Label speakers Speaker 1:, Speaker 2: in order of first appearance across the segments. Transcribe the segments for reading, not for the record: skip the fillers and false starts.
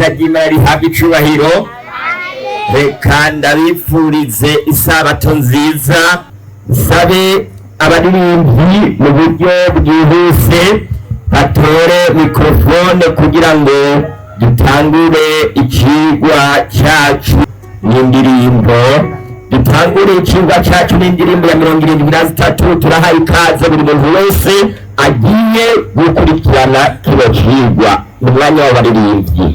Speaker 1: Izina ry'Imana rihabwa icubahiro. Reka ndabipfurize isabato nziza. Sabe abaririmbyi mu buryo bwihuse batore mikorofone kugira ngo dutangure icigwa cyacu n'indirimbo. Dutangure icigwa cyacu n'indirimbo ya 73. Turahaye ikaze buri muntu wese agiye gukurikirana kino cigwa mu mwanya w'abaririmbyi.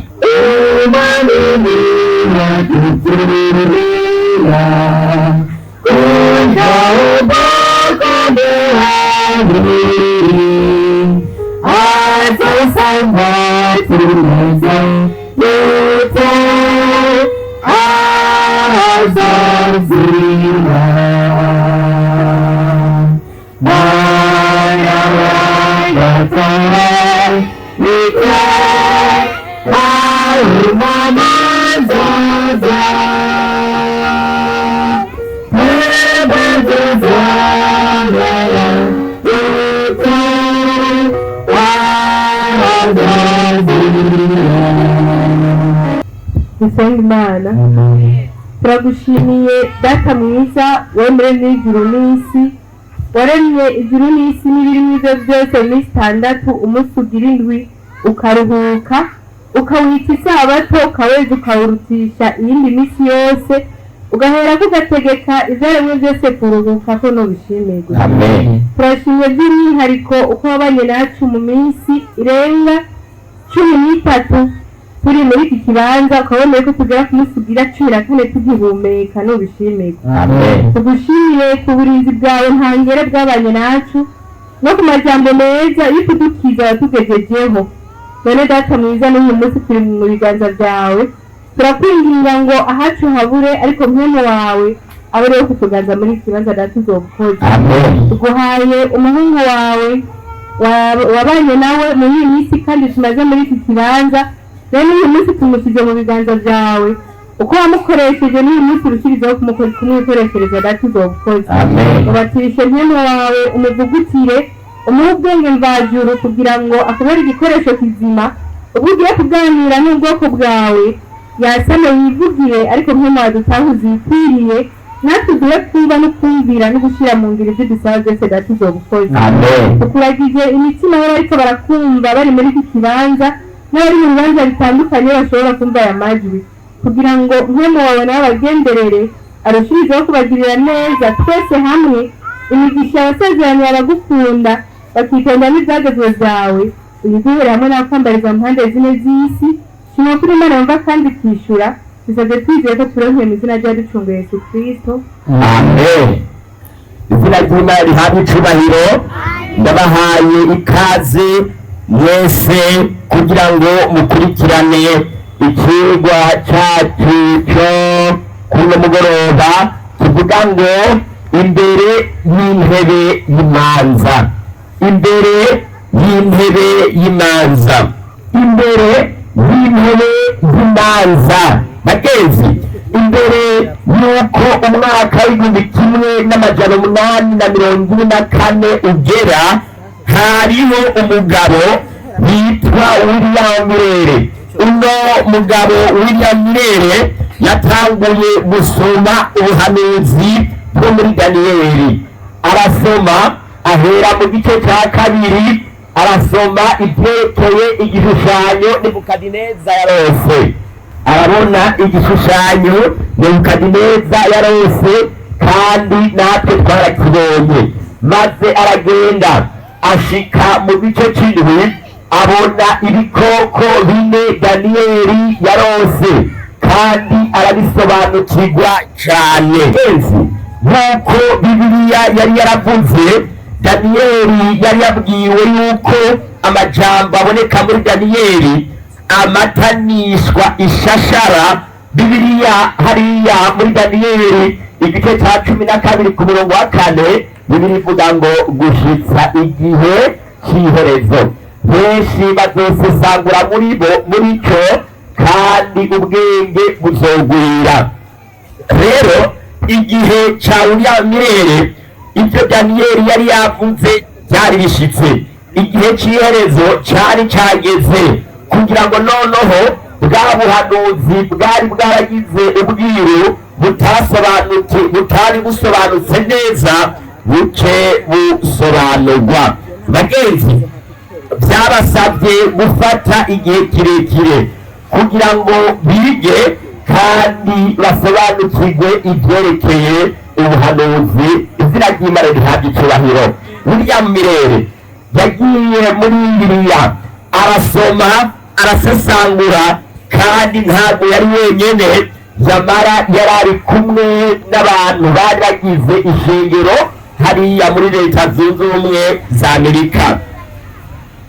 Speaker 2: Dusenga Imana. Turagushimiye Data mwiza, wemere n'ijuru n'isi, waremye ijuru n'isi n'ibiri ivyo byose mu minsi 6, umunsi ugira indwi ukaruhuka, ukawita isabato, ukaweza ukawurutisha iyindi minsi yose, ugaherako ugategeka ivyaremwe byose kuruhuka ko nobishimirwe.
Speaker 1: Amen.
Speaker 2: Turashimye by'umwihariko uko wabanye nacu mu minsi irenga 13 turi muri iki kibanza, ukabona ko tugera ku munsi ugira 14 tugihumeka, nubishimirwe.
Speaker 1: Amen.
Speaker 2: Tugushimiye ku burinzi bwawe ntangere bwabanye nacu no ku majambo meza yo kudukiza watugejejeho. None Data mwiza, n'uyu munsi turi mu biganza byawe, turakwinginga ngo ahacu habure, ariko mpwemu wawe abe ariwe kutuganza muri iki kibanza. Data, uzobukoze.
Speaker 1: Amen.
Speaker 2: Tuguhaye umuhungu wawe wabanye nawe muri iyi minsi kandi tumaze muri iki kibanza. Rero n'uyu munsi tumushyize mu biganza byawe, uko wamukoresheje n'uyu munsi urushyirizeho kumwikoreshereza. Data, uzobukoze.
Speaker 1: Amen.
Speaker 2: Ubatirishe mpwemu wawe, umuvugutire, umuhe ubwenge mvajuru kugira ngo akubere igikoresho kizima ubwo ugiye kuganira n'ubwoko bwawe. Yasame yivugire, ariko mpwemu wawe dutahuze ibikwiriye, natwe uduhe kumva no kumvira no gushyira mu ngiro ibyo dusaba byose. Data, uzobukoze.
Speaker 1: Amen.
Speaker 2: Tukuragije imitima y'abariko barakumva bari muri iki kibanza n'abari mu bibanza bitandukanye bashobora kumva aya majwi, kugira ngo mpwemu wawe nawe abagenderere, arushirizeho kubagirira neza. Twese hamwe, imigisha yasezeraniye abagukunda bakitonda n'ibyagezwe byawe, uyiduhere hamwe n'abakwambariza mu mpande zine z'isi. Shima kuri Imana yumva kandi ikishyura. Bisabye twizeye ko turonkeye mu izina ryaducunguye Yesu Kristo.
Speaker 1: Amen. Izina ry'Imana rihabwa icubahiro. Ndabahaye ikaze mwese kugira ngo mukurikirane icigwa cyacu cyo kuri uno mugoroba kivuga ngo imbere y'intebe y'imanza. Imbere y'intebe y'imanza, imbere y'intebe y'imanza. Bagenzi, imbere y'uko umwaka w'1844 ugera, hariho umugabo yitwa William Mirere. Uno mugabo William Mirere yatanguye gusoma ubuhanuzi bwo muri Daniyeli. Arasoma, ahera mu gice cya kabiri, arasoma ibyerekeye igishushanyo Nebukadineza yarose. Arabona igishushanyo Nebukadineza yarose, kandi natwe twarakibonye. Maze aragenda ashika mu gice c'indwi, abona ibikoko bine Daniyeli yarose, kandi arabisobanukirwa cyane nk'uko Bibiliya yari yaravuze. Daniyeli yari yabwiwe yuko amajambo aboneka muri Daniyeli amatanishwa ishashara. Bibiliya hariya muri Daniyeli igice cya 12 ku murongo wa 4, Bibiliya ivuga ngo gushitsa igihe cy'iherezo benshi bazosesangura muri bo muri cyo, kandi ubwenge buzogwira. Rero igihe cya uriya Mirere, ibyo Daniyeli yari yavuze byari bishitse. Igihe cy'iherezo cyari cyageze kugira ngo noneho Bwa buhanuzi bwari bwaragize ubwiru butasobanutse, butari busobanutse neza, buce busobanurwa. Bagenzi, byabasabye gufata igihe kirekire kugira ngo bige kandi basobanukirwe ibyerekeye ubuhanuzi. Izina ry'Imana rihabwa icyubahiro. William Miller yagiye muri Bibiliya, arasoma, arasesangura, kandi ntabwo yari wenyine, yamara yari ari kumwe n'abantu bari bagize ishengero hariya muri Leta Zunze Ubumwe za Amerika.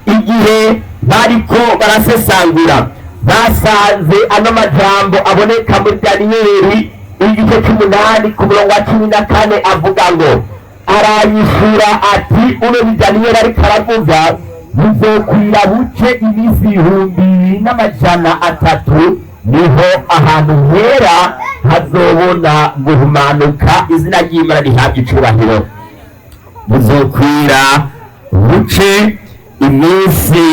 Speaker 1: Igihe bariko barasesangura, basanze ano majambo aboneka muri Daniyeli igice c'8 ku murongo wa 14, avuga ngo: "Arayishura ati", uno ni Daniyeli ariko aravuga, "bizokwira buce iminsi 2300, niho ahantu hera hazobona guhumanuka." Izina ry'Imana rihabwa icubahiro. Buzokwira buce iminsi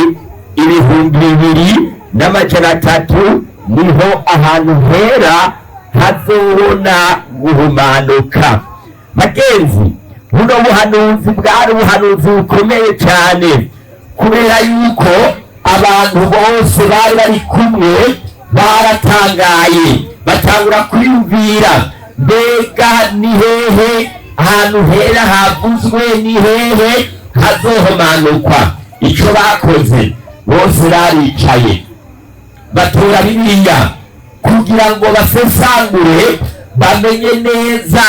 Speaker 1: 2300, niho ahantu hera hazobona guhumanuka. Bagenzi, buno buhanuzi bwari ubuhanuzi bukomeye cyane, kubera yuko abantu bose bari bari kumwe baratangaye, batangura kwiyumvira: mbega ni hehe ahantu hera havuzwe? Ni hehe hazohumanukwa? Icyo bakoze, bose baricaye, batora Bibiliya kugira ngo basesangure, bamenye neza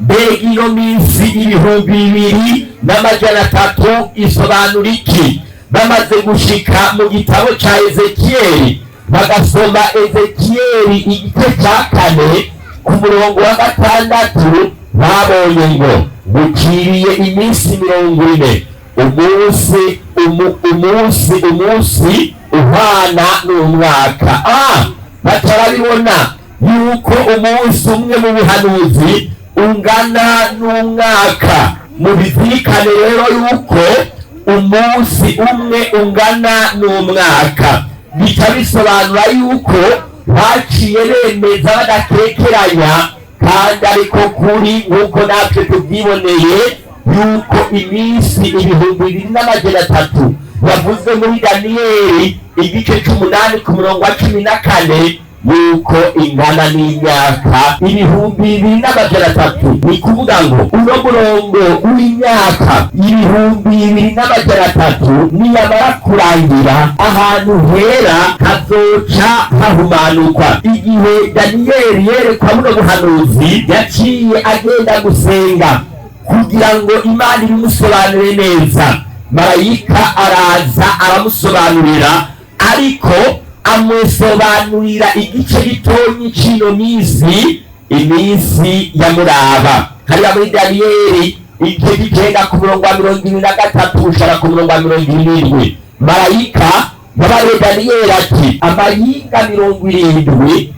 Speaker 1: mbega iyo minsi 2300 isobanura iki. Bamaze gushika mu gitabo ca Ezekiyeli, bagasoma Ezekiyeli igice ca 4 ku murongo wa 6, babonye ngo buciriye iminsi 40, umunsi umunsi umunsi uhwana n'umwaka. Batarabibona yuko umunsi umwe mu buhanuzi ungana n'umwaka. Mubizirikane rero yuko umunsi umwe ungana n'umwaka, bica bisobanura yuko baciye bemeza badakekeranya, kandi ariko kuri nk'uko natwe tubyiboneye, yuko iminsi 2300 yavuzwe muri Daniyeli igice c'8 ku murongo wa 14, yuko ingana n'imyaka 2300. Ni kuvuga ngo uno murongo w'imyaka 2300 niyamara kurangira, ahantu hera hazoca hahumanukwa. Igihe Daniyeli yerekwa buno buhanuzi, yaciye agenda gusenga kugira ngo Imana ibimusobanurire neza. Marayika araza aramusobanurira, ariko amusobanurira igice gitoyi c'ino minsi, iminsi yamuraba. Hariya muri Daniyeli igice c'9 ku murongo wa 73 gushara ku murongo wa 77, marayika yabariye Daniyeli ati: "Amayinga 70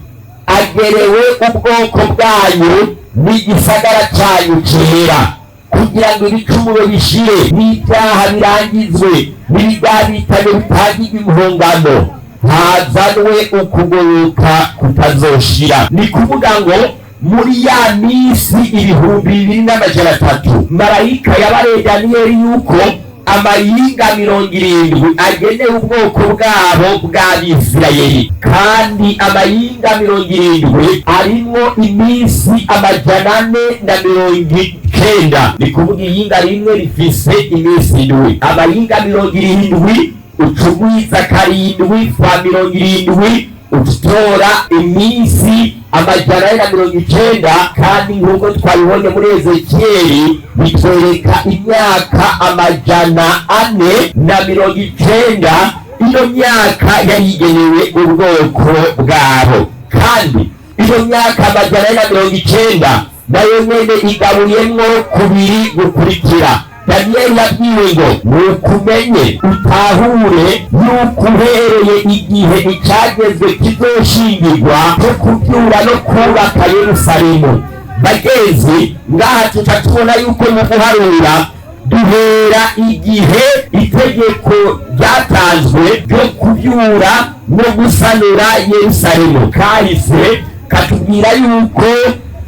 Speaker 1: agerewe ubwoko bwanyu n'igisagara cyanyu cera, kugira ngo ibicumuro bishire n'ibyaha birangizwe n'ibigabitanye bitangirwe impongano, hazanwe ukugoroka kutazoshira." Ni kuvuga ngo muri ya minsi 2300, marayika yabareye Daniyeli yuko amayinga 70 agenewe ubwoko bwabo bw'Abisirayeli, kandi amayinga 70 arimwo iminsi 490. Ni kuvuga iyinga rimwe rifise iminsi 7. Amayinga 70 ucugwiza 7 fa 70, utora iminsi 490. Kandi nk'uko twabibonye muri Ezekiyeli, bitwereka imyaka 490. Iyo myaka yari igenewe ubwoko bwabo, kandi iyo myaka 490 nayo nyene igabuyemwo kubiri gukurikira. Daniyeli yabwiwe ngo: "Nukumenye utahure yuko uhereye igihe icagezwe kizoshingirwa cyo kubyura no kubaka Yerusalemu." Bagenzi, ngaha tuca tubona yuko mu guharura Duhera igihe itegeko ryatanzwe ryo kubyura no gusanura Yerusalemu. Kahise katubwira yuko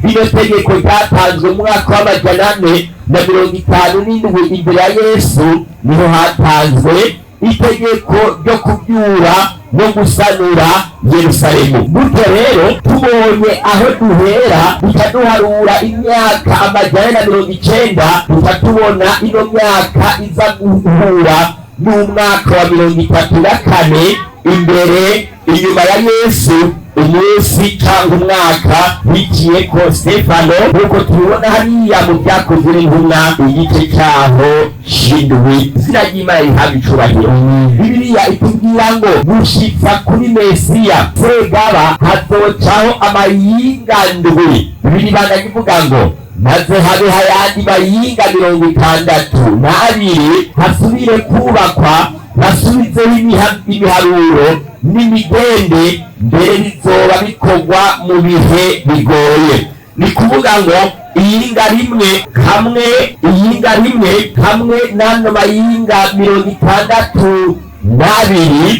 Speaker 1: rino tegeko ryatanzwe mu mwaka w'457 imbere ya Yesu. Niho hatanzwe itegeko ryo kubyura no gusanura Yerusalemu. Gutyo rero, tubonye aho duhera, duca duharura imyaka 490, duca tubona ino myaka iza guhura n'umwaka wa 34 imbere inyuma ya Yesu, umunsi cyangwa umwaka wiciyeko Stefano, nk'uko tubibona hariya mu Byakozwe n'Intumwa, igice cyaho c'indwi. Izina ry'Imana rihabwa icubahiro. Bibiliya itubwira ngo gushitsa kuri Mesiya Segaba hazocaho amayinga ndwi. Bibiliya ibandanya ivuga ngo maze habe hayandi mayinga 62, hasubire kubakwa, basubizeho ibiharuro n'imigende, mbere bizoba bikorwa mu bihe bigoye. Ni kuvuga ngo iyinga rimwe hamwe, iyinga rimwe hamwe n'ano mayinga 62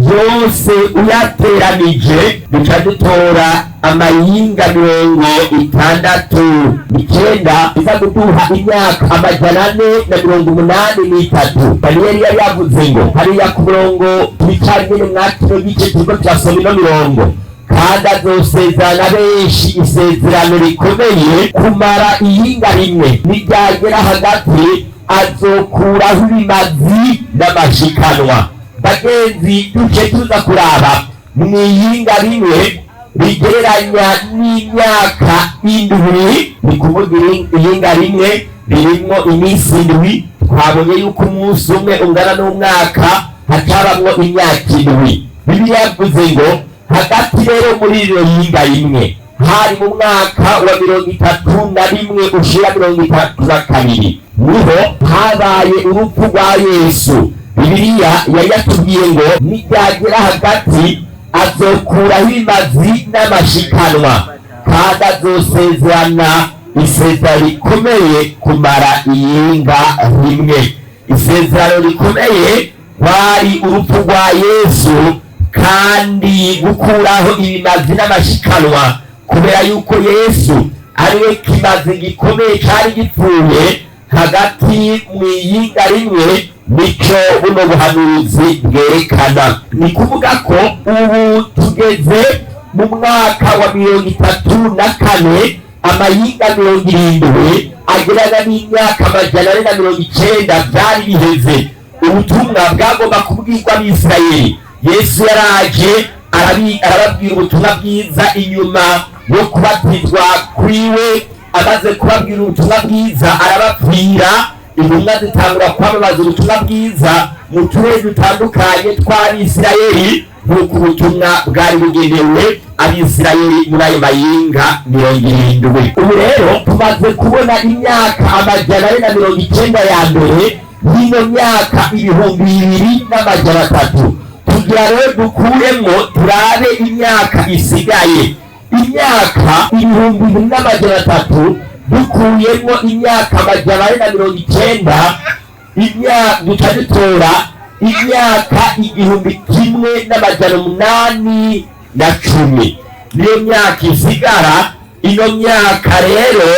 Speaker 1: yose uyateranije, duca dutora amayinga 69, iza kuduha imyaka 483. Daniyeli yari yavuze ngo hariya ku murongo twicari nyene mwa kino gice turiko turasoma ino mirongo: kandi azosezerana benshi isezerano rikomeye kumara iyinga rimwe, niryagera hagati azokuraho ibimazi n'amashikanwa. Bagenzi, duce tuza kuraba mw'iyinga rimwe rigereranya n'imyaka 7. Ni kuvuga iyinga rimwe ririmwo iminsi 7. Twabonye yuko umunsi umwe ungana n'umwaka, hacabamwo imyaka 7. Bibiliya yavuze ngo hagati rero muri iyo yinga rimwe hari mu mwaka wa 31 ushira 32, niho habaye urupfu rwa Yesu. Bibiliya yari yatubwiye ngo niryagera hagati azokuraho ibimazi n'amashikanwa, kandi azosezerana isezerano rikomeye kumara iyinga rimwe. Isezerano rikomeye rwari urupfu rwa Yesu kandi gukuraho ibimazi n'amashikanwa, kubera yuko Yesu ariwe kimazi gikomeye cyari gipfuye hagati mu iyinga rimwe. Nico buno buhanuzi bwerekana. Ni kuvuga ko ubu tugeze mu mwaka wa 34. Amayinga 70 agerana n'imyaka 490 byari biheze. Ubutumwa bwagomba kubwirwa Abisirayeli. Yesu yaraje arababwira ubutumwa bwiza inyuma yo kubatizwa kwiwe. Amaze kubabwira ubutumwa bwiza, arababwira, intumwa zitangura kwamamaza ubutumwa bwiza mu turere dutandukanye tw'Abisirayeli, nk'uko ubutumwa bwari bugenewe Abisirayeli muri ayo mayinga 70. Ubu rero tumaze kubona imyaka 490 ya mbere y'ino myaka 2300. Tugira rero dukuremwo, turabe imyaka isigaye. Imyaka 2300 dukuyemwo imyaka 490, imyaka duca dutora imyaka 1810, niyo myaka isigara. Ino myaka rero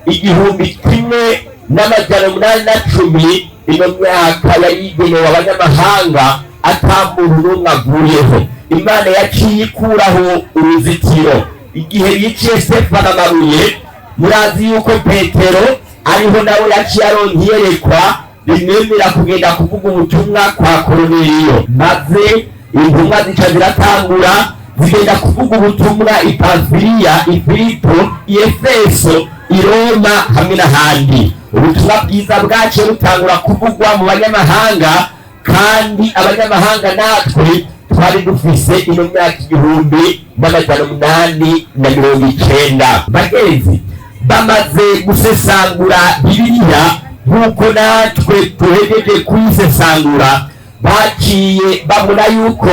Speaker 1: 1810, ino myaka yari igenewe abanyamahanga, ata muntu n'umwe avuyeho. Imana yaciye ikuraho uruzitiro igihe yiciye Stefano amabuye. Murazi yuko Petero ariho nawe yaciye aronka iyerekwa rimwemera kugenda kuvuga ubutumwa kwa Koroneliyo, maze intumwa zica ziratangura zigenda kuvuga ubutumwa i Pamfiliya, i Filipo, i Efeso, i Roma hamwe n'ahandi. Ubutumwa bwiza bwaciye butangura kuvugwa mu banyamahanga, kandi abanyamahanga natwe twari dufise ino myaka 1890. Bagenzi, bamaze gusesangura Bibiliya nk'uko natwe duhejeje kuyisesangura, baciye babona yuko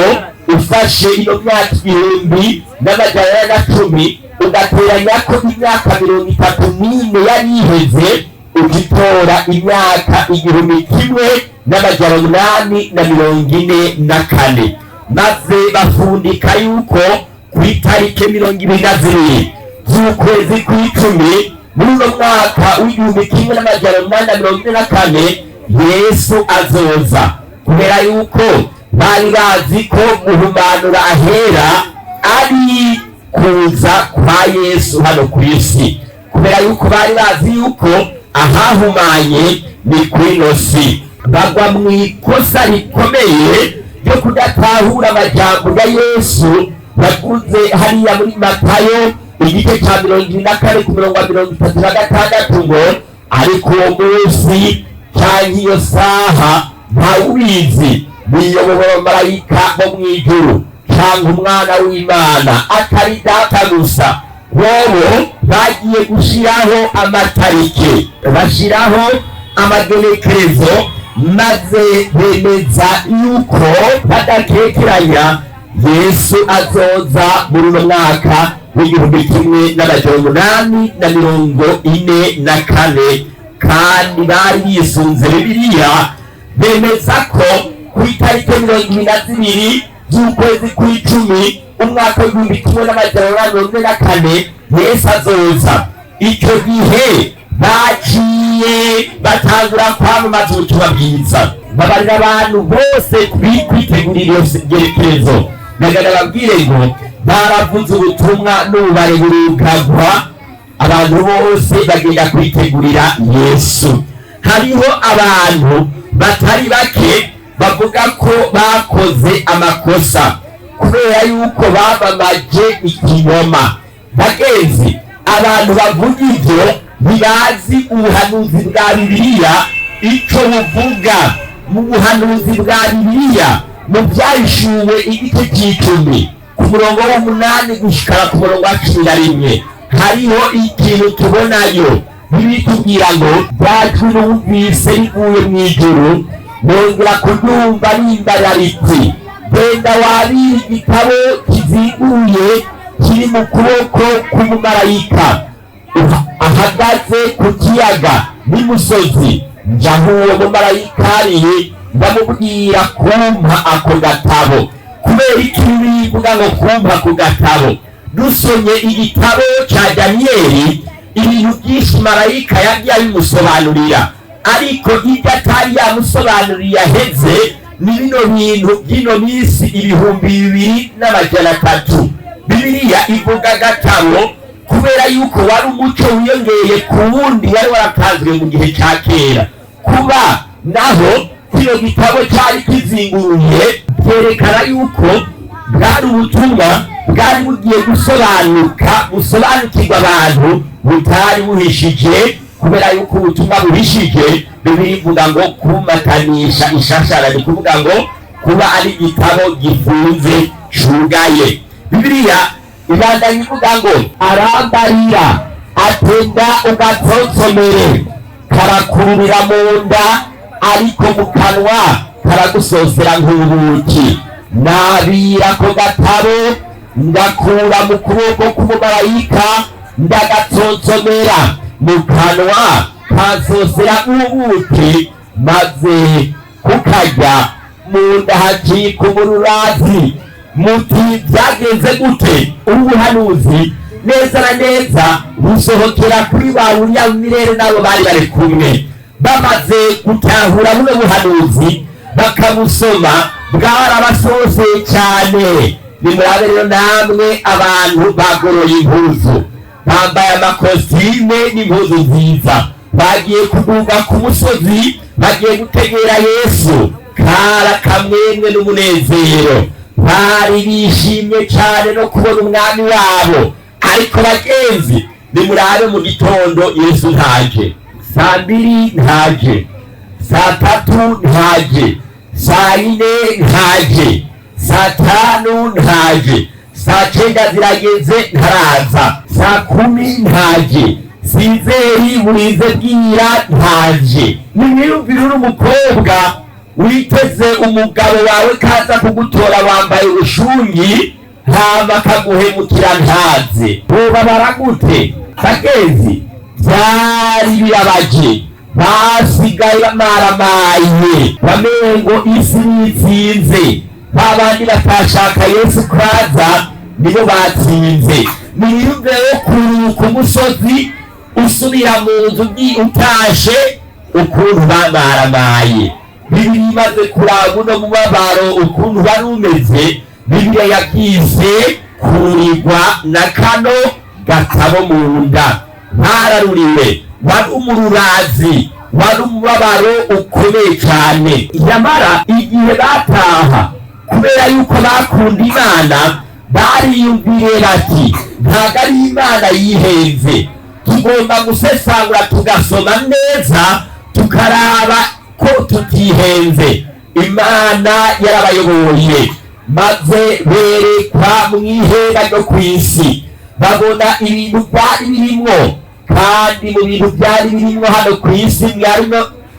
Speaker 1: ufashe ino myaka 1810, ugateranya ko imyaka 34 yari iheze. ugitora imyaka 1844, maze bafundika yuko ku itariki 22 z'ukwezi kw'icumi muri uno mwaka w'1844 Yesu azoza, kubera yuko bari bazi ko guhumanura ahera ari kuza kwa Yesu hano ku isi, kubera yuko bari bazi yuko ahahumanye ni kuri ino si. Bagwa mu ikosa rikomeye ryo kudatahura amajambo ya Yesu yavuze hariya muri Matayo igice cya 24 ku murongo wa 36 ngo: "Ariko uwo munsi cyangwa iyo saha ntawubizi, niyobowe abamarayika bo mu ijuru cyangwa Umwana w'Imana, atari Data gusa." Bobo bagiye gushyiraho amatariki, bashyiraho amagenekerezo, maze bemeza yuko badakekeranya Yesu azoza muri uno mwaka w'1844, kandi bari bisunze Bibiliya, bemeza ko ku itariki 22 z'ukwezi kw'icumi umwaka w'1844 Yesu azoza. Icyo gihe baciye batangura kwamamaza ubutumwa bwiza, babarira abantu bose kwitegurira iyo gerekerezo. Nagana babwire ngo baravuze ubutumwa n'ububare burugagwa, abantu bose bagenda kwitegurira Yesu. Hariho abantu batari bake bavuga ko bakoze amakosa kubera yuko bamamaje ikinyoma. Bagenzi, abantu bavuga ibyo ntibazi ubuhanuzi bwa Bibiliya icyo buvuga. Mu buhanuzi bwa Bibiliya, mu Byahishuwe igice cy'icumi ku murongo w'umunani gushikara ku murongo wa 11, hariho ikintu tubonayo. Ntibitubwira ngo: "Byacu numvise rivuye mu ijuru, nongera kuryumva rimbara riti: 'Genda wabire igitabo kizinguye kiri mu kuboko k'umumarayika ahagaze ku kiyaga n'imusozi.' Nja aho uwo mumarayika ari, ndamubwira kumpa ako gatabo." Kubera iki bivuga ngo kumpa ako gatabo? Dusomye igitabo cya Daniyeli, ibintu byinshi marayika yagiye abimusobanurira, ariko ibyo atari yamusobanuriye aheze ni bino bintu by'ino minsi 2300. Bibiliya ivuga agatabo kubera yuko wari umuco wiyongeye ku wundi wari waratanzwe mu gihe cya kera. Kuba naho kino gitabo cyari kizinguye byerekana yuko bwari ubutumwa bwari bugiye gusobanuka, busobanukirwa abantu, butari buhishije, kubera yuko ubutumwa buhishije, Bibiliya ivuga ngo kumatanisha ishashara, ni kuvuga ngo kuba ari igitabo gifunze cugaye. Bibiliya ibandanya ivuga ngo: "Arambarira atenda ugatsonsomere, karakururira mu nda, ariko mu kanwa karagusosera nk'ubuki. Nabira ako gatabo, ndakura mu kuboko k'umumarayika, ndagatsonsomera, mu kanwa kansosera nk'ubuki, maze kukarya mu nda hacika umururazi." Muti byagenze gute? Ubuhanuzi neza na neza busohokera kuri ba William Mirere n'abo bari bari kumwe. Bamaze gutahura buno buhanuzi bakabusoma, bwarabasoseye cyane. Nimurabe rero namwe, abantu bagoroye impuzu, bambaye amakositime n'impuzu nziza, bagiye kuduga ku musozi, bagiye gutegera Yesu. Kara kamwemwe n'umunezero, bari bishimye cyane no kubona umwami wabo. Ariko bagenzi, nimurabe, mu gitondo Yesu ntaje, saa 2 ntaje, saa 3 ntaje, saa 4 ntaje, saa 5 ntaje, saa 9 zirageze ntaraza, saa 10 ntaje, sinzeri burize bwira ntaje. Nimwiyumvire uri umukobwa witeze umugabo wawe kaza kugutora wambaye ubushungi, hama akaguhemukira ntaze, bobabara gute? Bagenzi, Byari birabaje, basigaye bamaramaye, bamengo isi nitsinze. Babandi batashaka Yesu kwaza nibo batsinze. Niyumve wo ku musozi usubira mu nzu utashe ukuntu bamaramaye. Bibiliya imaze kuraba uno mubabaro ukuntu wari umeze, Bibiliya yabyise kurirwa na kano gatabo mu nda. Bararuriwe, wari umururazi, wari umubabaro ukomeye cyane. Nyamara igihe bataha, kubera yuko bakunda Imana, bariyumviye bati: "Ntabwo ari Imana yihenze, tugomba gusesangura tugasoma neza tukaraba ko tutihenze." Imana yarabayoboye, maze berekwa mu ihera ryo ku isi, babona ibintu byari birimwo. Kandi mu bintu byari birimwo hano ku isi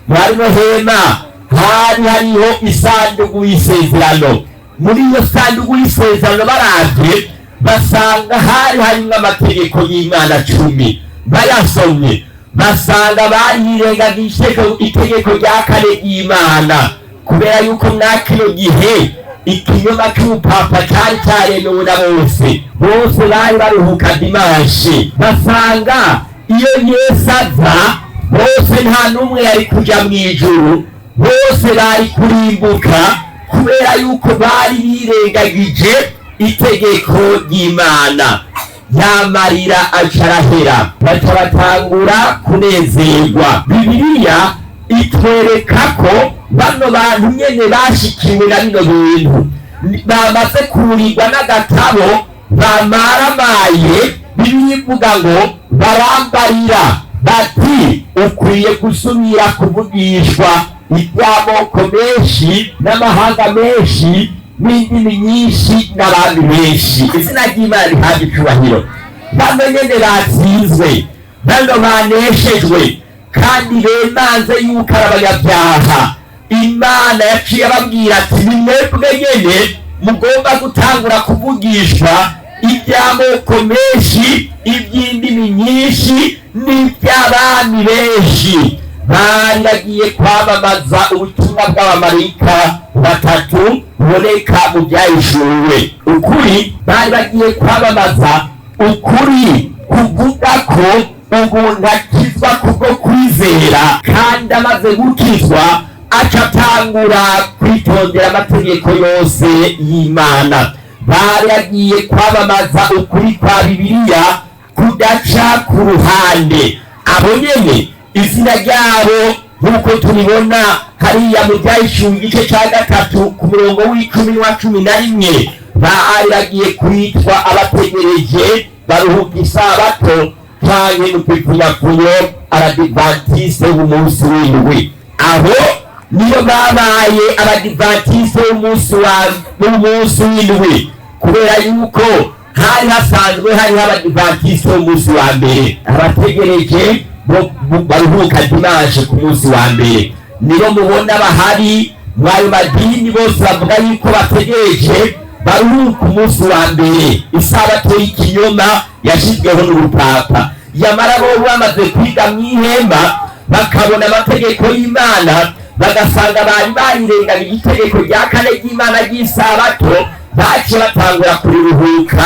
Speaker 1: mwarimo hema, hari hariho isanduku y'isezerano. Muri iyo sanduku y'isezerano baravye basanga hari harimwo amategeko y'Imana 10. Bayasomye basanga barirengagije itegeko rya kane ry'Imana, kubera yuko mwa kino gihe ikinyoma cy'ubupapa cyari cyaremewe na bose. Bose bari baruhuka dimanche. Basanga iyo Yesu aza, bose nta n'umwe yari kuja mu ijuru, bose bari kurimbuka, kubera yuko bari birengagije itegeko ry'Imana. Yamarira acarahera, baca batangura kunezerwa. Bibiliya itwereka ko bano bantu nyene bashikiwe na bino bintu, bamaze kurirwa n'agatabo, bamaramaye. Bibiliya ivuga ngo barambarira bati: "Ukwiye gusubira kuvugishwa iby'amoko menshi n'amahanga menshi n'indimi nyinshi n'abandi benshi." Izina ry'Imana rihabwa icyubahiro. Bano nyene batsinzwe, bano baneshejwe kandi bemanze yuko ari abanyabyaha, Imana yaciye ababwira ati: "Ni mwebwe nyene mugomba gutangura kuvugishwa iby'amoko menshi, iby'indimi nyinshi n'iby'abami benshi." Bari bagiye kwamamaza ubutumwa bw'abamarayika batatu buboneka mu Byahishuwe. Ukuri bari bagiye kwamamaza, ukuri kuvuga ko umuntu akizwa kubwo kwizera, kandi amaze gukizwa aca atangura kwitondera amategeko yose y'Imana. Bari bagiye kwamamaza ukuri kwa Bibiliya kudaca ku ruhande. Abo nyene izina ryabo nk'uko tubibona hariya mu Byahishuwe igice cya 3 ku murongo w'10 n'uwa 11, bari bagiye kwitwa abategereje baruhuka isabato, canke mu kipfunyapfunyo abadivantisite b'umunsi w'indwi. Abo niyo babaye abadivantisite b'umunsi w'indwi, kubera yuko hari hasanzwe hariho abadivantisite b'umunsi wa mbere. Abategereje baruhuka dimanche ku munsi wa mbere nibo mubona bahari mw'ayo madini bose bavuga yuko bategereje baruhuka umunsi wa mbere, isabato y'ikinyoma yashyizweho n'urupapa. Yamara bo bamaze kwiga mu ihema, bakabona amategeko y'Imana, bagasanga bari barirengagije itegeko rya kane ry'Imana ry'isabato, baciye batangura kuriruhuka.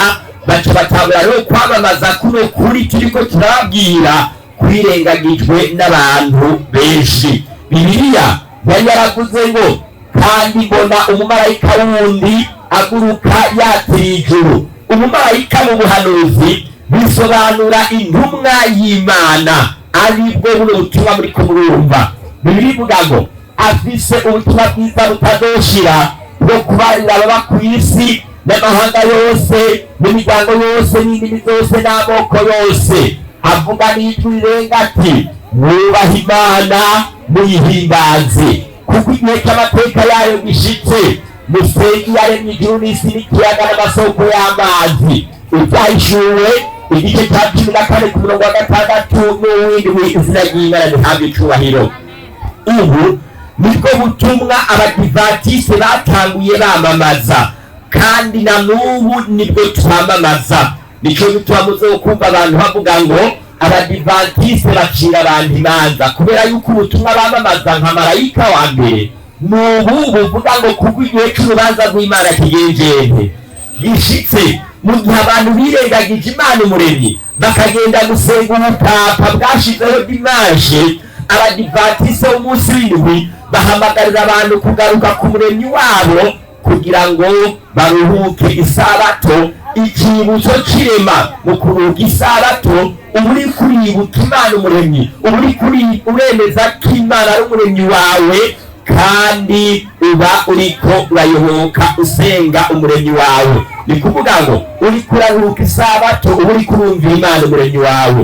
Speaker 1: Baca batangura rero kwamamaza kuno kuri turiko turababwira kwirengagijwe n'abantu benshi. Bibiliya yari yaravuze ngo: "Kandi mbona umumarayika wundi aguruka yatiriye ijuru." Umumarayika mu buhanuzi bisobanura intumwa y'Imana, aribwo buno butumwa muri kumurumva. Bibiliya ivuga ngo afise ubutumwa bwiza butazoshira bwo kubarira ababa ku isi n'amahanga yose n'imiryango yose n'indimi zose n'amoko yose, avuga n'ijwi rirenga ati: "Mwubahe Imana, muyihimbaze, kuko igihe cy'amateka yayo gishitse. Musenge iyaremye ijuru n'isi n'ikiyaga n'amasoko y'amazi." Ibyahishuwe igice cya 14 ku murongo wa 6 n'uw'indwi. Izina ry'Imana rihabwa icubahiro. Ubu nibwo butumwa abadivatiste batanguye bamamaza, kandi na n'ubu nibwo twamamaza. Nico gituma muze kumva abantu bavuga ngo Abadivantiste bacira abantu imanza kubera yuko ubutumwa bamamaza nka marayika wa mbere ni ubu buvuga ngo kubwo igihe cy'urubanza rw'Imana kigenjeje gishitse. Mu gihe abantu birengagije Imana Umuremyi bakagenda gusenga ubupapa bwashizeho dimanche, Abadivatiste b'umunsi w'indwi bahamagarira abantu kugaruka ku Muremyi wabo kugira ngo baruhuke isabato, ikibutso c'irema. Mu kuruhuka isabato uba uri kuribuka Imana Umuremyi, uba uri kuri uremeza ko Imana ari Umuremyi wawe, kandi uba uriko urayoboka usenga Umuremyi wawe. Ni kuvuga ngo uriko uraruhuka isabato, uba uriko urumvira Imana Umuremyi wawe,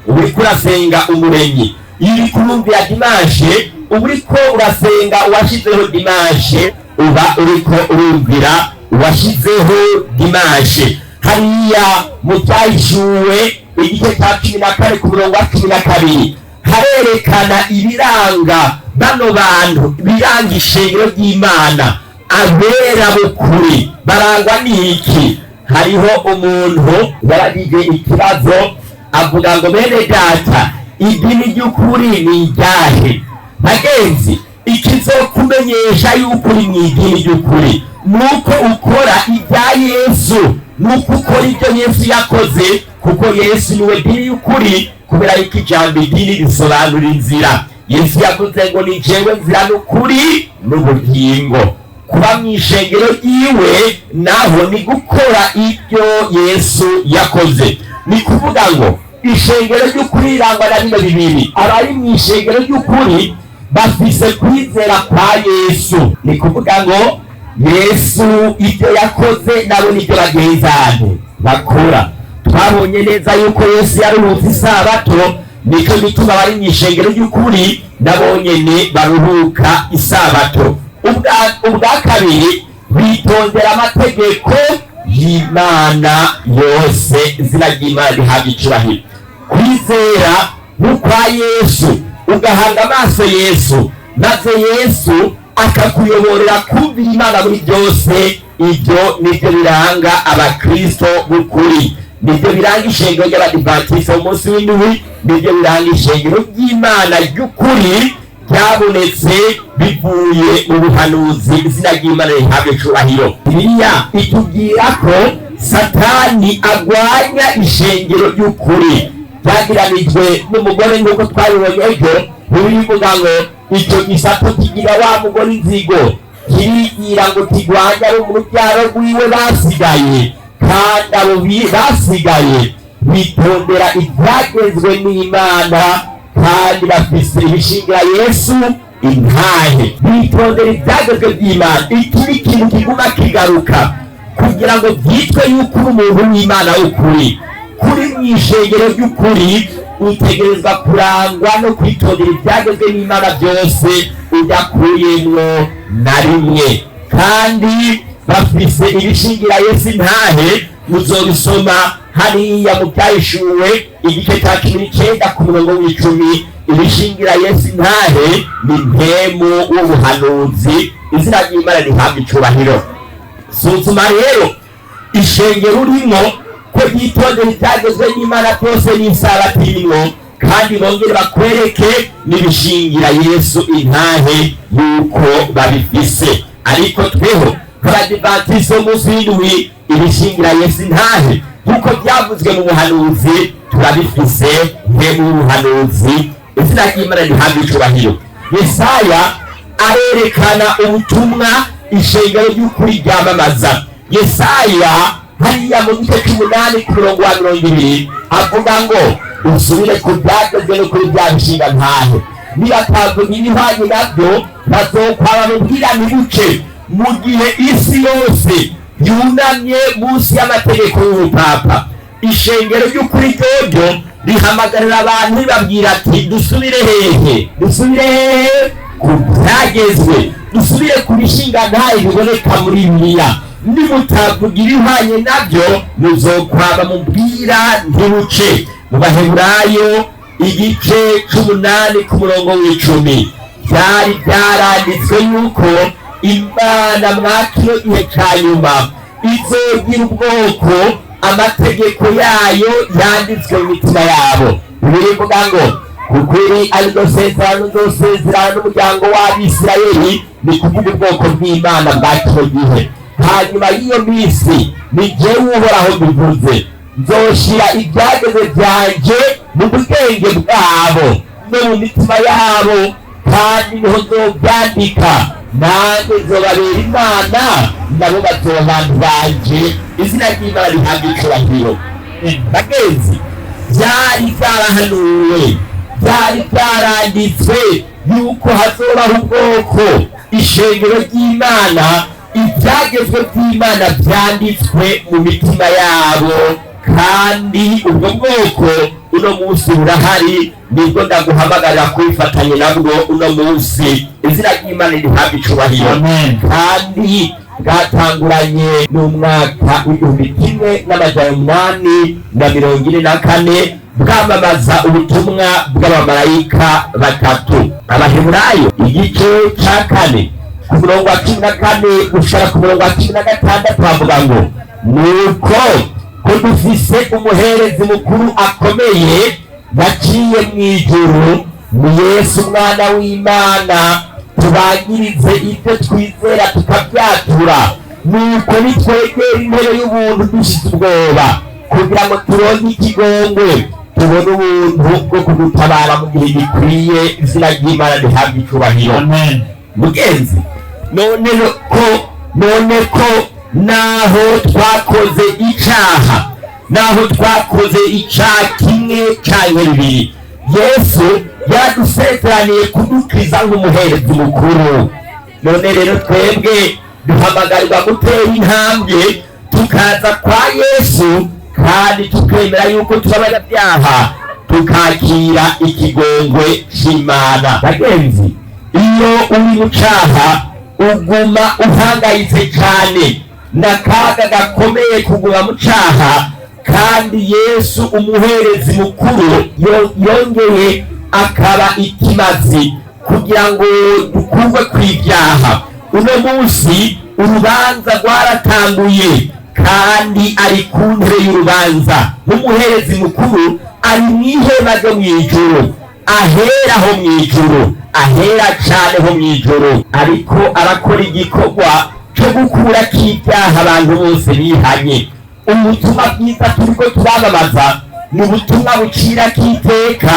Speaker 1: uba uriko urasenga Umuremyi. Iyo uriko urumvira dimanche, uba uriko urasenga uwashizeho dimanche, uba uriko urumvira uwashizeho dimanche. Hariya mu Byahishuwe igice cya 14 ku murongo wa 12 harerekana ibiranga bano bantu, ibiranga ishengero ry'Imana. Abera b'ukuri barangwa n'iki? Hariho umuntu yaragize ikibazo avuga ngo: "Bene data, idini ry'ukuri ni iryahe?" Bagenzi, ikizokumenyesha yuko uri mu idini ry'ukuri nuko ukora ibya Yesu, nuko ukora ibyo Yesu yakoze, kuko Yesu niwe dini y'ukuri, kubera yuko ijambo idini risobanura inzira. Yesu yavuze ngo: "Ni jewe nzira n'ukuri n'ubugingo." Kuba mu ishengero ryiwe naho ni gukora ibyo Yesu yakoze. Ni kuvuga ngo ishengero ry'ukuri rirangwa na bino bibiri: abari mu ishengero ry'ukuri bafise kwizera kwa Yesu, ni kuvuga ngo Yesu ibyo yakoze nabo nibyo bagenzane bakora. Twabonye neza yuko Yesu yaruhutse isabato, nicyo gituma abari mu ishengero ry'ukuri nabo nyene baruhuka isabato. Ubwa kabiri, bitondera amategeko y'Imana yose. Izina ry'Imana rihabwa icubahiro. Kwizera nk'ukwa Yesu, ugahanga amaso Yesu, maze Yesu akakuyoborera kumvira Imana muri byose, ibyo nibyo biranga Abakristo b'ukuri, nibyo biranga ishengero ry'Abadivantisite umunsi w'indwi, nibyo biranga ishengero ry'Imana ry'ukuri ryabonetse bivuye mu buhanuzi. Izina ry'Imana rihabwa icubahiro. Bibiliya itubwira ko Satani agwanya ishengero ry'ukuri ryagiranijwe n'umugore, nk'uko twabibonye ejo. Bibiliya ivuga ngo icyo gisato kigira wa mugore inzigo, kirigira ngo kirwanye abo mu rubyaro rwiwe basigaye, kandi abo basigaye bitondera ibyagezwe n'Imana kandi bafise ibishingira Yesu intahe. Bitondera ibyagezwe by'Imana. Iki ni ikintu kiguma kigaruka kugira ngo byitwe yuko uri umuntu w'Imana w'ukuri. Kuri mu ishengero ry'ukuri utegerezwa kurangwa no kwitondera ibyagezwe n'Imana byose udakuyemwo na rimwe. Kandi bafise ibishingira Yesu intahe, muzobisoma hariya mu Byahishuwe igice cya 19 ku murongo w'10. Ibishingira Yesu intahe ni mpemu w'ubuhanuzi. Izina ry'Imana rihabwa icubahiro. Suzuma rero ishengero urimo ko ryitondera ibyagezwe n'Imana byose n'isabato irimwo, kandi bongere bakwereke n'ibishingira Yesu intahe yuko babifise. Ariko tweho nk'Abadivantisite b'umunsi w'indwi, ibishingira Yesu intahe nk'uko byavuzwe mu buhanuzi turabifise, mpemu w'ubuhanuzi. Izina ry'Imana rihabwa icubahiro. Yesaya arerekana ubutumwa ishengero ry'ukuri ryamamaza. Yesaya hariya mu gice cy'umunani ku murongo wa 20 avuga ngo usubire ku byagezwe no kuri bya bishinga ntahe, nibatavuga ibihwanye nabyo bazokwaba mubwira ntibuce. Mu gihe isi yose yunamye munsi y'amategeko y'ubupapa, ishengero ry'ukuri ryoryo rihamagarira abantu ribabwira ati: "Dusubire hehe? Dusubire hehe? Ku byagezwe, dusubire ku bishinga ntahe biboneka muri Bibiliya. Nimutavuga ibihwanye nabyo muzokwaba mubwira ntibuce." Mu Baheburayo igice c'umunani ku murongo w'10, byari byaranditswe yuko Imana mwa kino gihe ca nyuma izogira ubwoko. Amategeko yayo yanditswe mu mitima yabo. Bibiliya ivuga ngo kuko iri ari ryo sezerano nzosezerana n'umuryango w'Abisirayeli, ni kuvuga ubwoko bw'Imana bwa kino gihe, hanyuma y'iyo minsi, ni jyewe Uhoraho mbivuze, nzoshira ibyageze byanje mu bwenge bwabo no mu mitima yabo, kandi niho nzobyandika. Nanjye nzobabera Imana, nabo bazoba abantu banje. Izina ry'Imana rihabwa icubahiro. Bagenzi, byari byarahanuwe, byari byaranditswe yuko hazobaho ubwoko, ishengero ry'Imana, ibyagezwe by'Imana byanditswe mu mitima yabo. Kandi ubwo bwoko uno munsi burahari, nibwo ndaguhamagarira kwifatanya nabwo uno munsi. Izina ry'Imana rihabwa icubahiro.
Speaker 3: Amen.
Speaker 1: Kandi bwatanguranye n'umwaka w'1844, bwamamaza ubutumwa bw'abamarayika batatu. Abaheburayo igice ca 4, ku murongo wa 14 gushara ku murongo wa 16, bavuga ngo nuko ko dufise umuherezi mukuru akomeye yaciye mu ijuru, ni Yesu umwana w'Imana, tubangirize ibyo twizera tukabyatura. Nuko nitwegera intebe y'ubuntu dushize ubwoba, kugira ngo turonke ikigongwe, tubone ubuntu bwo kudutabara mu gihe gikwiye. Izina ry'Imana rihabwa icubahiro.
Speaker 3: Amen.
Speaker 1: Mugenzi, none ko naho twakoze icaha, naho twakoze icaha kimwe canke bibiri, Yesu yaradusezeraniye kudukiza nk'umuherezi mukuru. None rero twebwe duhamagarirwa gutera intambwe tukaza kwa Yesu, kandi tukemera yuko tuba abanyabyaha, tukakira ikigongwe c'Imana. Bagenzi, iyo uri mu caha uguma uhangayitse cane, n'akaga gakomeye kuguma mu caha. Kandi Yesu umuherezi mukuru yongeye akaba ikimazi kugira ngo dukurwe kw'ibyaha. Uno munsi urubanza rwaratanguye, kandi ari ku ntebe y'urubanza nk'umuherezi mukuru, ari mu ihema ryo mu ijuru, ahera ho mu ijuru, ahera cane ho mu ijuru, ariko arakora igikorwa cyo gukura k'ibyaha abantu bose bihanye. Ubutumwa bwiza turiko turamamaza ni ubutumwa bucira k'iteka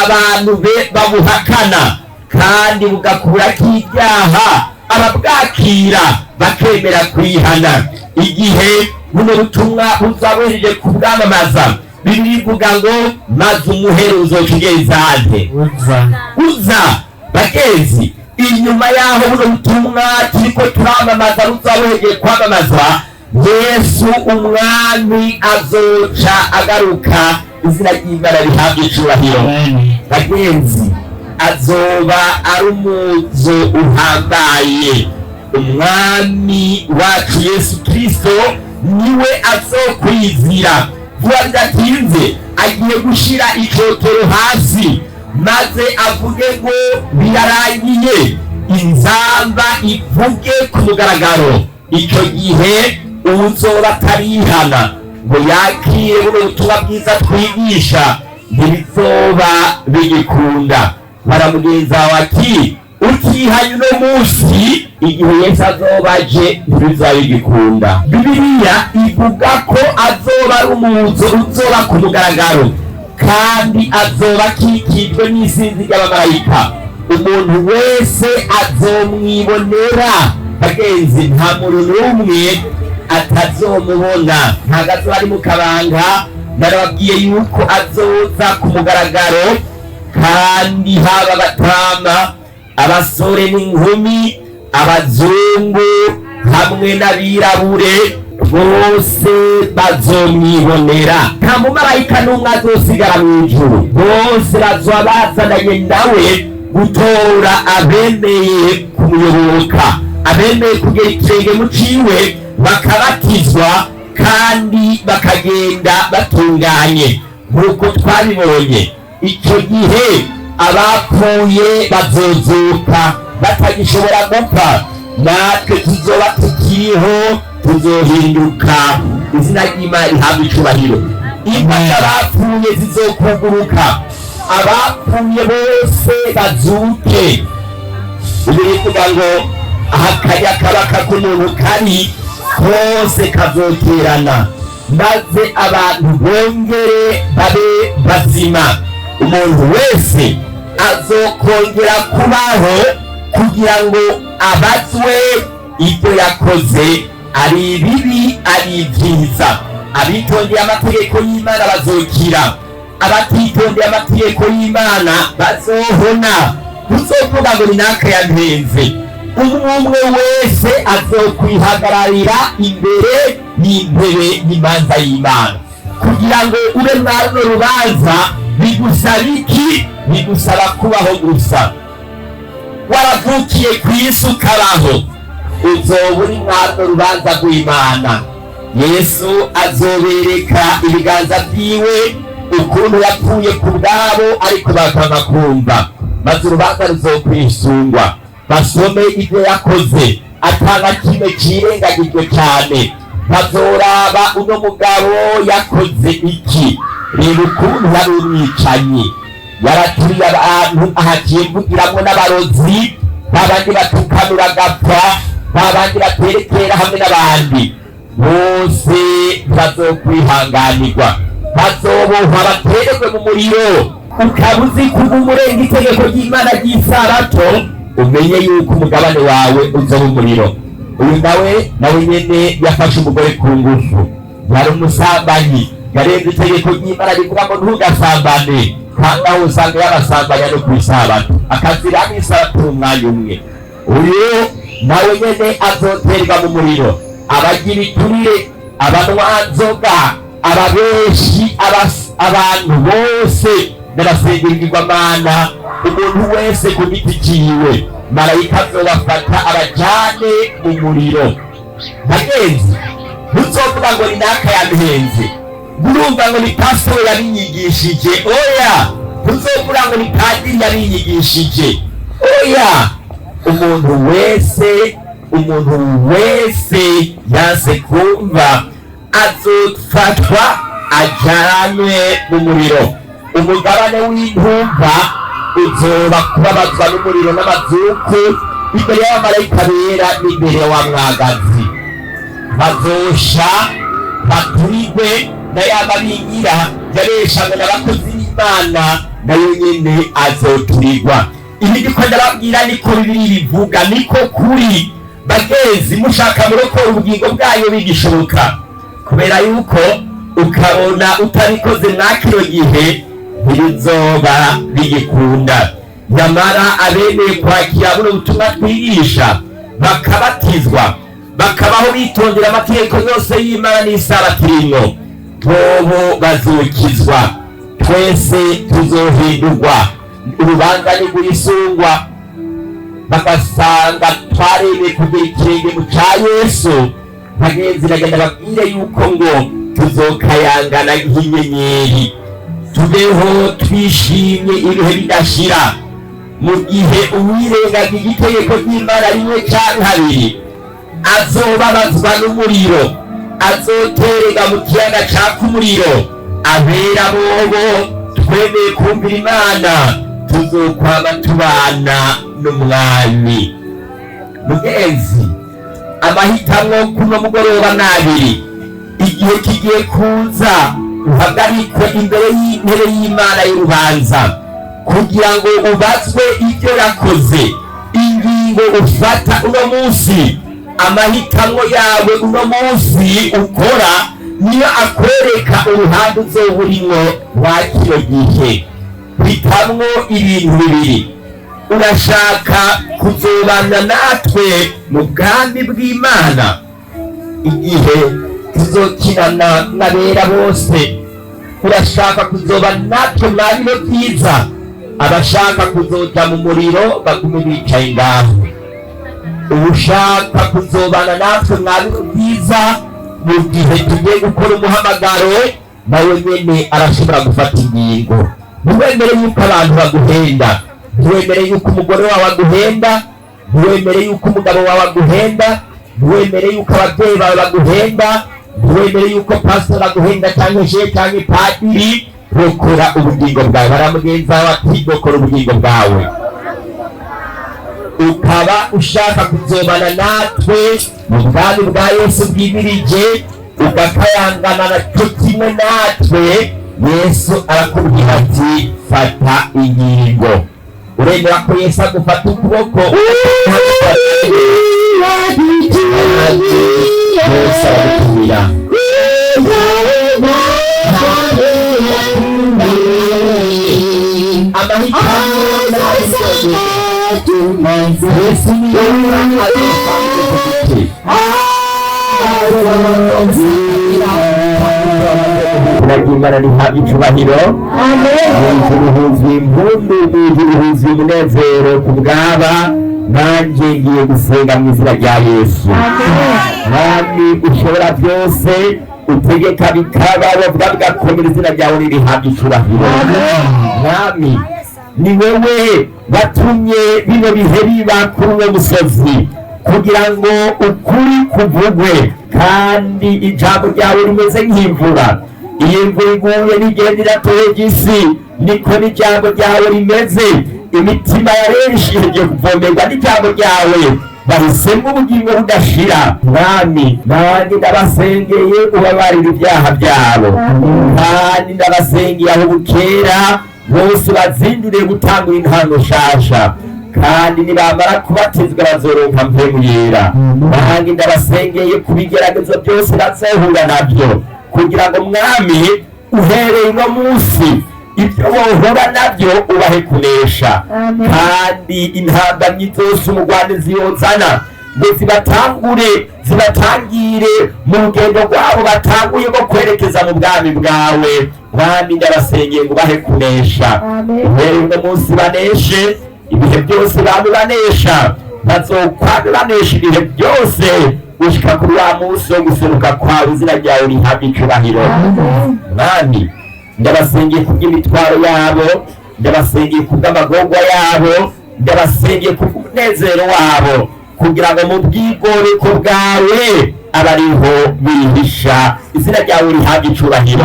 Speaker 1: abantu be babuhakana, kandi bugakura k'ibyaha ababwakira bakemera kwihana. Igihe buno butumwa buzabuhejeje kubwamamaza, Bibiliya ivuga ngo maze umuhero uzoca ugenzante?
Speaker 3: Uza.
Speaker 1: Uza. Bagenzi, inyuma y'aho buno butumwa turiko turamamaza buzabuhegeye kwamamazwa, Yesu umwami azoca agaruka. Izina ry'Imana rihabwa icubahiro.
Speaker 3: Amen.
Speaker 1: Bagenzi, azoba ari umuzo uhambaye. Umwami wacu Yesu Kristo niwe azokwizira vuba bidatinze. Agiye gushira icotero hasi, maze avuge ngo birarangiye, inzamba ivuge ku mugaragaro. Icyo gihe uwuzoba atarihana ngo yakire buno butumwa bwiza twigisha, ntibizoba bigikunda. Baramugenza ati utihanye uno munsi, igihe Yesu azoba aje ntibizoba bigikunda. Bibiliya ivuga ko azoba ari umuzo uzoba ku mugaragaro, kandi azoba akikijwe n'isinzi ry'abamarayika. Umuntu wese azomwibonera. Bagenzi, nta muntu n'umwe atazomubona, ntabwo azoba ari mu kabanga. Narababwiye yuko azoza ku mugaragaro, kandi haba abatama, abasore n'inkumi, abazungu hamwe n'abirabure, bose bazomwibonera. Nta mumarayika n'umwe azosigara mu ijuru, bose bazoba bazananye nawe gutora abemeye kumuyoboka, abemeye kugera ikirenge mu ciwe, bakabatizwa kandi bakagenda batunganye nk'uko twabibonye. Icyo gihe abapfuye bazozuka batagishobora gupfa, natwe tuzoba tukiriho tuzohinduka. Izina ry'Imana rihabwa icubahiro. Imva z'abapfuye zizokuguruka, abapfuye bose bazuke. Bibiliya ivuga ngo aha kajya kabaka k'umuntu kari kose kazoterana, maze abantu bongere babe bazima. Umuntu wese azokongera kubaho kugira ngo abazwe ibyo yakoze, ari ibibi ari ibyiza. Abitondeye amategeko y'Imana bazokira, abatitondeye amategeko y'Imana bazohona. Uzovuga ngo ni naka yampenze. Umwe umwe wese azokwihagararira imbere y'intebe y'imanza y'Imana. Kugira ngo ube mwa runo rubanza bigusaba iki? Bigusaba kubaho gusa. Waravukiye ku isi ukabaho, uzoba uri mwa runo rubanza rw'Imana. Yesu azobereka ibiganza byiwe ukuntu yapfuye ku bwabo, ariko bakanga kumva. Maze urubanza ruzokwisungwa, basome ibyo yakoze atanga kimwe cirengagijwe cyane. Bazoraba uno mugabo yakoze iki, reba ukuntu yari umwicanyi, yaraturiye abantu, ahaciye mvugiramwo n'abarozi, babandi batukanura agapfa, babandi baterekera hamwe n'abandi bose. Bazokwihanganirwa, bazobohwa, batererwe mu muriro. Ukaba uzi kuba umurenga itegeko ry'Imana ry'isabato, umenye yuko umugabane wawe uzoba umuriro. Uyu nawe nyene yafashe umugore ku ngufu, yari umusambanyi, yarenze itegeko ry'Imana rivuga ngo ntugasambane, kandi aho usanga yabasambanya no ku isabato, akazira n'isabato mu mwanya umwe. Uyu nawe nyene azoterwa mu muriro. Abagira iturire, abanywanzoga, ababeshi, abantu bose n'abasengerwamana, umuntu wese ku giti ciwe, marayika azobafata abajane mu muriro. Bagenzi, ntuzovuga ngo ni naka yabihenze, urumva ngo ni pasitoro yabinyigishije. Oya, ntuzovuga ngo ni padiri yabinyigishije. Oya, umuntu wese, umuntu wese yanse kumva azofatwa ajanwe mu muriro. Umugabane w'intumva uzoba kubabazwa n'umuriro n'amazuku imbere y'abamarayika bera n'imbere wa mwagazi. Bazosha baturigwe na ya mabingira yabeshanywe n'abakozi b'Imana, nayo nyene azoturigwa. Ibi ndiko ndababwira niko Bibiliya bivuga, niko kuri. Bagenzi, mushaka murokora ubugingo bwayo bigishoboka, kubera yuko ukabona utabikoze mwa kino gihe ntibizoba bigikunda. Nyamara abemeye kwakira buno butumwa twigisha, bakabatizwa, bakabaho bitondera amategeko yose y'Imana n'isabato irimwo, bobo bazokizwa. Twese tuzohindurwa, urubanza ntirwisungwa, bagasanga twaremeye kugira ikirenge mu ca Yesu. Bagenzi, nagenda babwire yuko ngo tuzokayangana nk'inyenyeri, tubeho twishimye ibihe bidashira. Mu gihe uwirengagije itegeko ry'Imana rimwe canke abiri azobabazwa n'umuriro, azoterega mu kiyaga caka umuriro. Abera bobo twemeye kumvira Imana tuzokwama tubana n'Umwami. Mugenzi, amahitamwo kuno mugoroba n'abiri. Igihe kigiye kuza uhagarikwe imbere y'intebe y'Imana y'urubanza kugira ngo ubazwe ibyo yakoze. Ingingo ufata uno munsi, amahitamwo yawe uno munsi ukora, niyo akwereka uruhande uzoba urimwo wa kino gihe. Hitamwo ibintu bibiri: urashaka kuzobana natwe mu bwami bw'Imana igihe tuzokinana n'abera bose? Urashaka kuzoba natwe mwa bino byiza? Abashaka kuzoja mu muriro bagume bicaye ngaho. Ushaka kuzobana natwe mwa bino byiza mu gihe tugiye gukora umuhamagaro, nawe nyene arashobora gufata ingingo. Ntiwemere yuko abantu baguhenda, ntiwemere yuko umugore wawe aguhenda, ntiwemere yuko umugabo wawe aguhenda, ntiwemere yuko ababyeyi bawe baguhenda. Ntiwemere yuko pasitori aguhenda cyangwa shehe cyangwa padiri. Rokora ubugingo bwawe. Baramugenza bati: "Rokora ubugingo bwawe." Ukaba ushaka kuzobana natwe mu bwami bwa Yesu bwimirije, ugakayangana na cyo kimwe natwe, Yesu arakubwira ati: "Fata ingingo." Uremera ko Yesu agufata ukuboko? Yesu aragutumira. Amahitamo. Yesu niyo azofata. Imana rihabwa icubahiro. Mw'ijuru huzuye impundu, mw'ijuru huzuye umunezero ku bwaba. Nanjye ngiye gusenga mu izina rya Yesu. Mwami ushobora byose, utegeka bikaba, bavuga bigakomera, izina ryawe ririhabwa icubahiro. Mwami, ni wowe watumye bino bihe biba kuri uwo musozi kugira ngo ukuri kuvugwe, kandi ijambo ryawe rimeze nk'imvura. Iyo imvura iguye n'igenda iratohega isi, niko n'ijambo ryawe rimeze. Imitima ya benshi igiye kuvomerwa n'ijambo ryawe, bahisemo ubugingo budashira. Mwami, nanjye ndabasengeye, ubabarira ibyaha byabo, kandi ndabasengeye aho bukera bose bazinduriye gutangura intango nshasha, kandi nibamara kubatizwa bazoronka Mpwemu Yera. Nanjye ndabasengeye ku bigeragezo byose bazohura nabyo, kugira ngo, Mwami, uhereye uno munsi ibyo wohura nabyo ubahe kunesha, kandi intambamyi zose umugwanizi yozana ngo zibatangure, zibatangire mu rugendo rwabo batanguye rwo kwerekeza mu bwami bwawe, Mwami, ndabasengeye ngo ubahe kunesha. Uhereye uno munsi baneshe ibihe byose, bame banesha, bazokwame banesha ibihe byose gushika kuri wa munsi wo guseruka kwawe. Izina ryawe rihabwa icubahiro. Mwami, ndabasengeye kubw'imitwaro yabo, ndabasengeye kubw'amagorwa yabo, ndabasengeye kubw'umunezero wabo, kugira ngo mu bwigoreko bwawe abariho bihisha. Izina ryawe rihabwa icubahiro.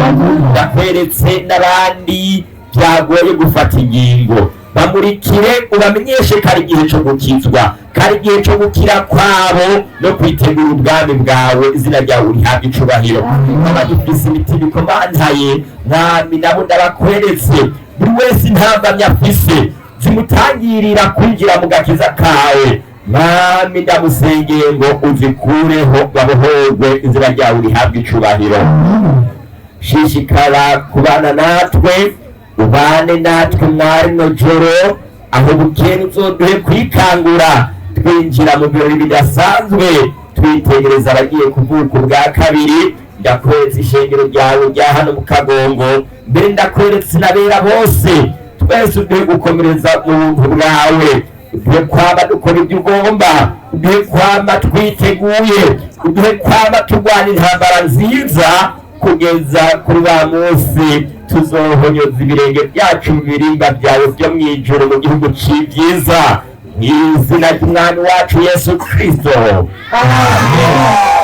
Speaker 1: Ndakweretse n'abandi byagoye gufata ingingo. Bamurikire, ubamenyeshe ko ari igihe cyo gukizwa, ko ari igihe cyo gukira kwabo no kwitegura ubwami bwawe. Izina ryawe rihabwa icubahiro. Abagifise imitima ikomantaye, Mwami, nabo ndabakweretse. Buri wese intambamyi afise zimutangirira kwinjira mu gakiza kawe, Mwami, ndamusengeye ngo uzikureho, babohorwe. Izina ryawe rihabwa icubahiro. Shishikara kubana natwe, ubane natwe mwari no joro. Aho bukera uzoduhe kwikangura, twinjira mu birori bidasanzwe, twitegereza abagiye kuvuka ubwa kabiri. Ndakweretse ishengero ryawe rya hano mu Kagongo, mbere ndakweretse n'abera bose. Twese uduhe gukomereza mu buntu bwawe, uduhe kwama dukora ibyo ugomba, uduhe kwama twiteguye, uduhe kwama turwana intambara nziza kugeza kuri wa munsi tuzohonyoza ibirenge byacu mu birimba byawe byo mu ijoro, mu gihugu c'ibyiza, mu izina ry'Umwami wacu Yesu Kristo, amen.